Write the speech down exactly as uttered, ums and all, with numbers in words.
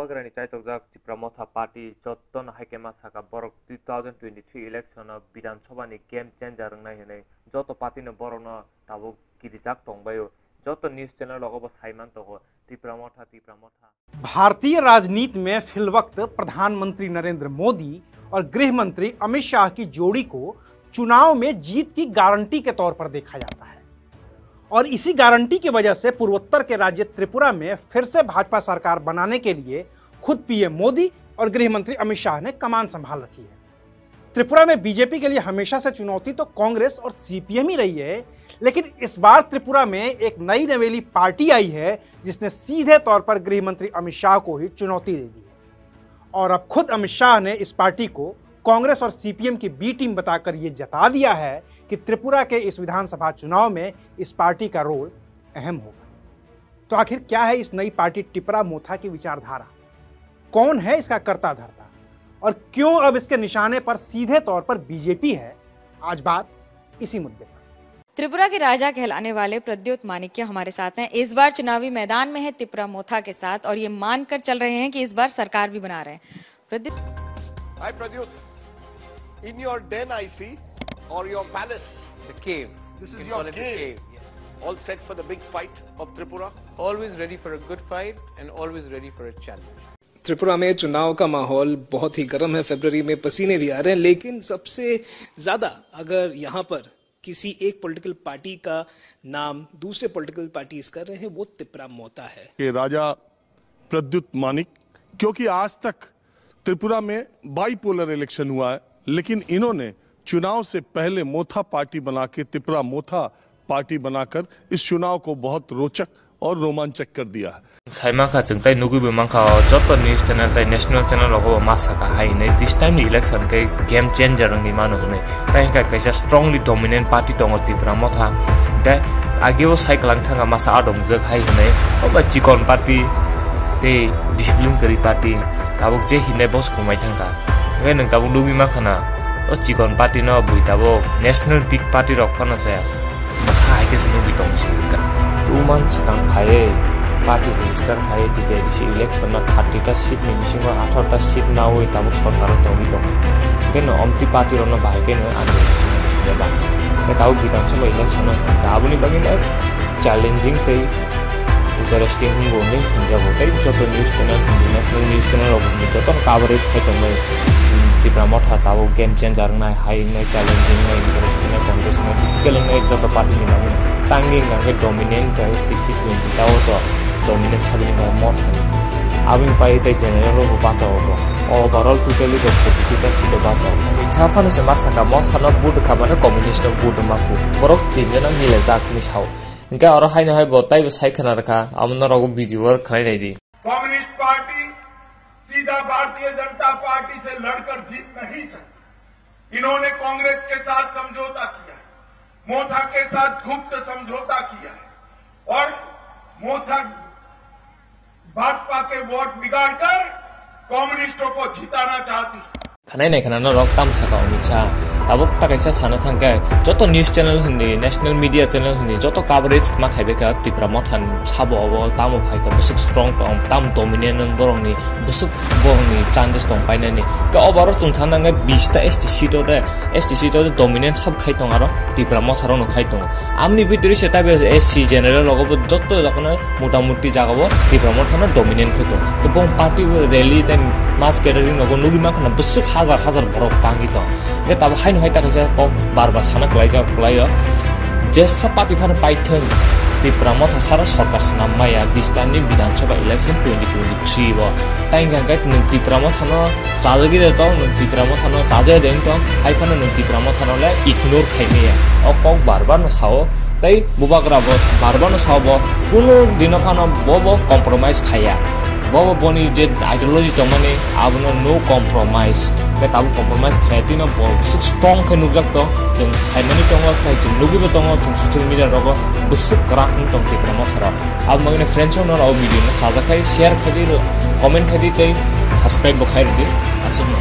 Bubagrani chaichokjak Tipra Motha Party jottono hai khe ma saka borok two thousand twenty-three election o Bidhan Sabha ni game changer wngnai hwnwi joto party no borok no tabuk kirijak tongbaio. Joto news channel rogo bo sai man tongo Tipra Motha, Tipra Motha. भारतीय राजनीति में फिलवक्त प्रधानमंत्री नरेंद्र मोदी और गृह मंत्री अमित शाह की जोड़ी को चुनाव में जीत की गारंटी के तौर पर देखा जाता है और इसी गारंटी की वजह से पूर्वोत्तर के राज्य त्रिपुरा में फिर से भाजपा सरकार बनाने के लिए खुद पीएम मोदी और गृह मंत्री अमित शाह ने कमान संभाल रखी है। त्रिपुरा में बीजेपी के लिए हमेशा से चुनौती तो कांग्रेस और सीपीएम ही रही है, लेकिन इस बार त्रिपुरा में एक नई नवेली पार्टी आई है, जिसने सीधे तौर पर गृह मंत्री अमित शाह को ही चुनौती दे दी है। और अब खुद अमित शाह ने इस पार्टी को कांग्रेस और सीपीएम की बी टीम बताकर ये जता दिया है कि त्रिपुरा के इस विधानसभा चुनाव में इस पार्टी का रोल अहम होगा। तो आखिर क्या है इस नई पार्टी टिपरा मोथा की विचारधारा? कौन है इसका कर्ता धर्ता और क्यों अब इसके निशाने पर सीधे तौर पर बीजेपी है? आज बात इसी मुद्दे पर। त्रिपुरा के राजा कहलाने वाले प्रद्युत माणिक्य हमारे साथ हैं। इस बार चुनावी मैदान में है तिपरा मोथा के साथ और ये मानकर चल रहे हैं कि इस बार सरकार भी बना रहे हैं। Pradyut. Hi, Pradyut. In your den, I see, or your palace. The cave. This is your cave. Yes. All set for the big fight of Tripura? Always ready for a good fight and always ready for a challenge. Tripura में चुनाव का माहौल बहुत ही गर्म है। फरवरी में पसीने भी आ रहे हैं, लेकिन सबसे ज्यादा अगर यहाँ पर किसी एक पॉलिटिकल पार्टी का नाम दूसरे पॉलिटिकल पार्टीज कर रहे हैं, वो तिपरा मोता है। के राजा प्रद्युत मानिक, क्योंकि आज तक त्रिपुरा में बाइपोलर इलेक्शन हुआ है, लेकिन इन्होंने चुनाव से पहले मोथा पार्टी बना के, तिपरा मोथा पार्टी बनाकर इस चुनाव को बहुत रोचक और रोमांचक कर दिया है। Sai mankha chwng tei nugwi bo mankha o joto news channel tei national channel rogo bo ma saka hai hinwi this time ni election khe game changer wngwi mano hinwi. Tai hwnkhe kaisa strongly dominant party tongo Tipra Motha. Hwnkhe ageo sai kwlang thangkha masa adongjak hai hinwi. Obo chikon party tei discipline kwrwi party. Tabuk je hinwi bo swkang mai thangkha. Hwnkhe nwng tabuk nugwi mankha na o chikon party no bui tabuk national big party rok phano se. Bwsa hai khe se nugwi tong si wngkha. Two months swkang phaiwi party register phaiwi T T I D C election no thirty ta seat ni bisingo atharo ta seat nawi tabuk sorkar o tongwi tongo. Tei no omtwi party rok no bahai khe no underestimate khainai ba. Tei tabuk Bidhan Sabha election no thangkha. Aboni bagwi no challenging tei interesting wngwi hinjago. Tei joto news channel, national news channel rok joto coverage khai tongmani. Tipra Motha tabuk game changer wngnai. Hai wngnai, challenging wngnai, interesting wngnai, contest wngnai, difficult wngnai, joto party ni bagwi tangwi hwnkhe dominant khe S T C twenty ta o to dominant sabini bagwi Motha ni. Aboni pai tei general rok bo bacha o bo. Overall totally rok forty two ta seat o bacha o. Sa phano se ma saka Motha no vote kha mano communist no vote ma khu. Borok tin jona mile jak ni sao. Hwnkhe oro haino hai bo taibo sai khna rwkha, amo norok video o khwnai nai di. Communist party सीधा भारतीय जनता पार्टी से लड़कर जीत नहीं सकती। इन्होंने कांग्रेस के साथ समझौता किया है, मोथा के साथ गुप्त समझौता किया है और मोथा भाजपा के वोट बिगाड़कर कम्युनिस्टों को जिताना चाहती है। Khanai nai khana norok tam saka hwnwi sa. Tabuk ta kaisa sana thangkhe joto news channel hindi, national media channel hindi, joto coverage ma khaibai kha Tipra Motha ni sabo obo tamo phaikha bwswk strong tong, tam dominant wng borokni bwswk borokni chances tong painani. Khe obaro chwng thang nangkhe bish ta S T seat o de, S T seat o de dominant sabo khai tong aro Tipra Motha rokno khai tongo. Amni bidiri se tabi S C general rogo bo joto jaga no motamuti jaga bo Tipra Motha no dominant khai tongo. To bong party o rally tei mass gathering rogo nugwi mankha na bwswk hazar hazar borok bangwi tong. Hwnkhe tabuk haino hai ta kaisa kok bar bar sana kwlaijak kwlaio. Jesa party phano paithwng Tipra Motha sara sorkar swnam maya this time ni Bidhan Sabha election twenty twenty-three o. Tai hwnkhe nwng Tipra Motha no chajagwi de tong, nwng Tipra Motha no chaja de tong, hai phano nwng Tipra Motha no le ignore khai maya. O kok bar bar no sao, tei bubagra bo bar bar no sao bo, kunu dino phano bo bo compromise khaya. Bo bo boni je ideology tongmani abono no compromise. Tei tabuk compromise khaya tino bo bwswk strong khe nukjak tong, chwng saimani tongo, tei chwng nugwi bo tongo, chwng social media rogo bwswk kwrak wng tong Tipra Motha rok. Abo bagwino friends rok no o video no chajak khai share khai di, comment khai di tei subscribe bo khai rw di. Aswkno.